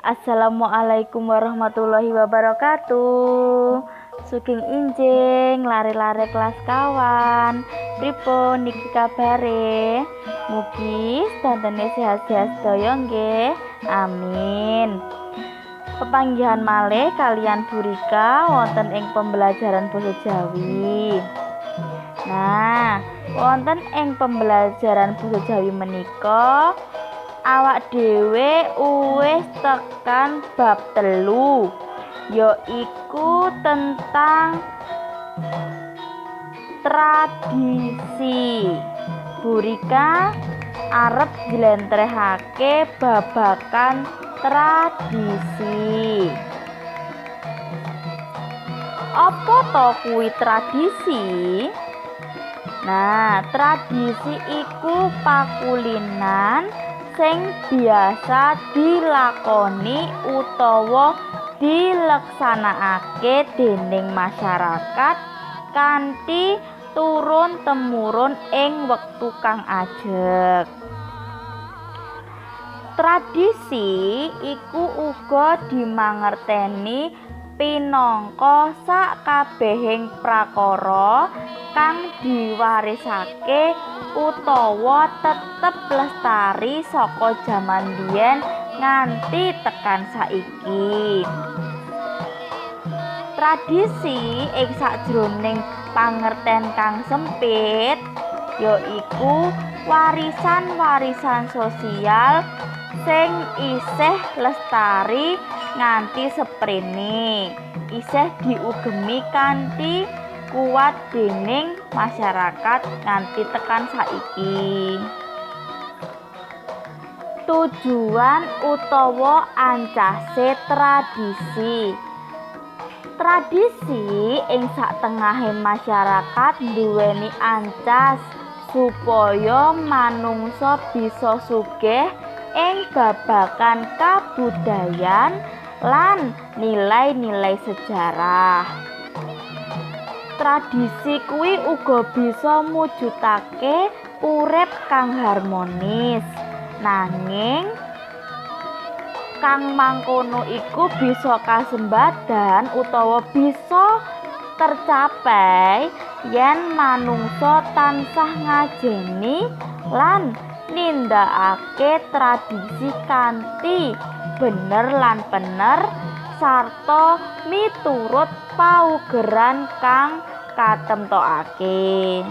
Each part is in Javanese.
Assalamualaikum warahmatullahi wabarakatuh. Sugeng injing lare-lare kelas kawan. Pripun niki kabare? Mugi sedantene sehat-sehat sedaya nggih. Amin. Pepanggihan malih kalian Bu Rika wonten ing pembelajaran basa Jawi. Nah, wonten ing pembelajaran basa Jawi menika awak dhewe wis tekan bab 3, yaiku tentang tradisi. Bu Rika arep njlentrehake babagan tradisi. Apa to kuwi tradisi? Nah, tradisi iku pakulinan sing biasa dilakoni utawa dileksanakake dening masyarakat kanthi turun temurun ing wektu kang ajeg. Tradisi iku uga dimangerteni pinangka sakabehing prakara kang diwarisake utawa tetep lestari saka jaman biyen nganti tekan saiki. Tradisi ing sajroning pangerten kang sempit yaiku warisan-warisan sosial sing isih lestari nganti seprene, isih diugemi kanthi kuat dening masyarakat nganti tekan saiki. Tujuan utawa ancase tradisi. Tradisi ing satengahe masyarakat nduweni ancas supaya manungsa bisa sugih ing babagan kabudayan lan nilai-nilai sejarah. Tradisi kuwi uga bisa mujudake urip kang harmonis. Nanging kang mangkono iku bisa kasembadan utawa bisa tercapai yen manungsa tansah ngajeni lan nindakake tradisi kanthi bener lan pener sarta miturut paugeran kang katemtokake.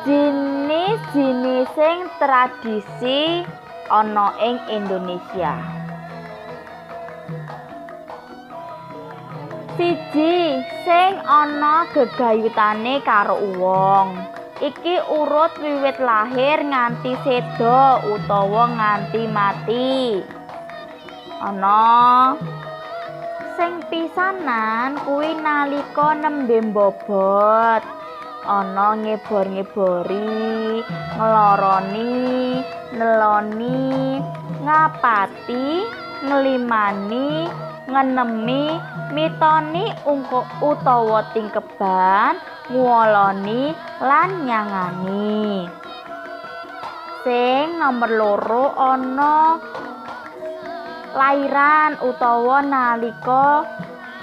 Jinis-jinising tradisi ana ing Indonesia. 1, sing ana gegayutane karo wong. Iki urut wiwit lahir nganti seda utawa nganti mati. Ana sing pisanan kuwi nalika nembe mbobot, ana ngebor-ngebori, ngloroni, neloni, ngapati, nglimani, ngenemi, mitoni utawa tingkeban, ngwoloni lan nyangani. Sing nomor 2 ana lairan utawa nalika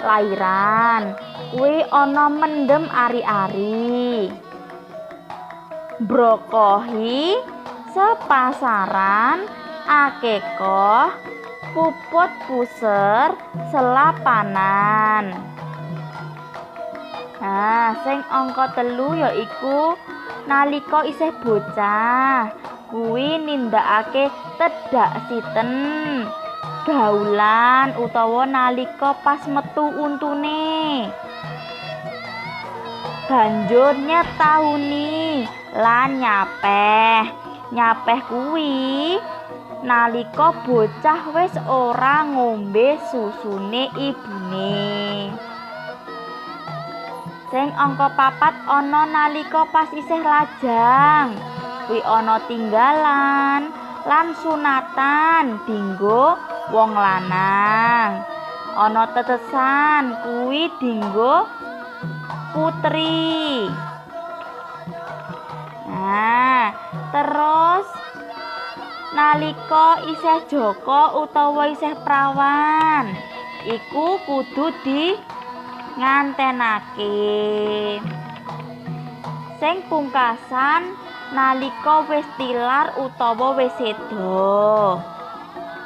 lairan, kuwi ana mendem ari-ari, brokohi, sepasaran, akekoh, puput puser, selapanan. Nah, sing angka 3 yaiku nalika isih bocah, kuwi nindakake tedhak siten, gaulan utawa nalika pas metu untune. Banjur nyetahuni lan nyapeh. Nyapeh kuwi nalika bocah wis ora ngombe susune ibune. Sing angka 4 ana nalika pas isih lajang, kuwi ana tinggalan lan sunatan dinggo wong lanang. Ana tetesan kuwi dinggo putri. Nah, terus nalika isih jaka utawa isih prawan. Iku kudu di ngantenake. Sing pungkasan nalika wis tilar utawa wis seda.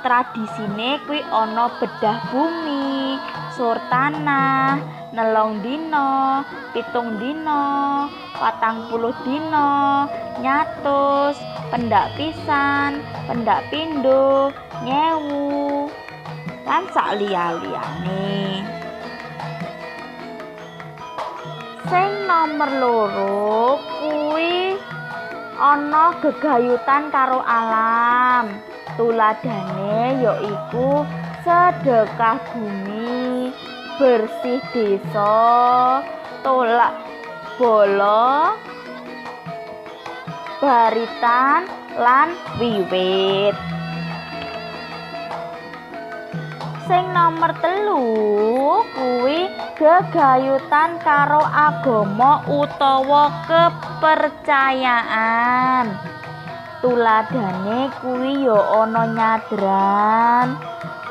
Tradisine kuwi ana bedah bumi, sur tanah, 9 dina, 7 dina, 40 dina, nyatus, pendak pisan, pendak pindho, nyewu, lan sak liya-liyane. Sing nomor 2 kuwi ana gegayutan karo alam. Tuladhane yaiku sedekah bumi, bersih desa, tolak bala, baritan lan wiwit. Sing nomor 3 kuwi gegayutan karo agama utawa kepercayaan. Tuladhane kuwi ya ana nyadran,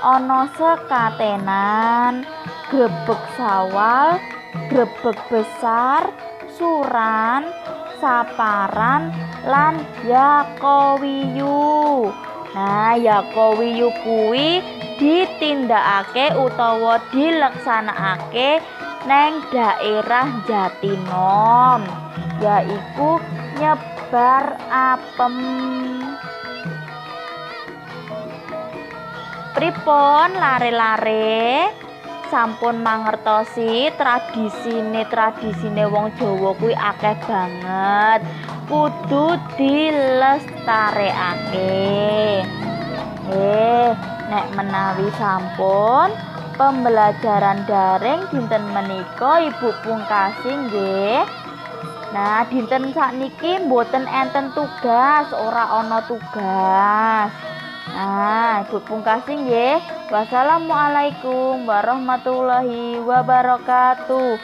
ana sekatenan, grebeg sawal, grebeg besar, suran, saparan lan yakawiyu. Nah, yakawiyu kuwi ditindakake utawa dilaksanakake neng daerah Jatinom, yaiku nyebar apem. Pripun lare-lare? Sampun mangertosi tradisine wong Jawa kuwi akeh banget. Kudu dilestarekake. Nek menawi sampun pembelajaran daring dinten menika Ibu pungkasi nggih. Nah, dinten sakniki mboten enten tugas, ora ana tugas. Nah, Ibu pungkasi nggih. Wassalamualaikum warahmatullahi wabarakatuh.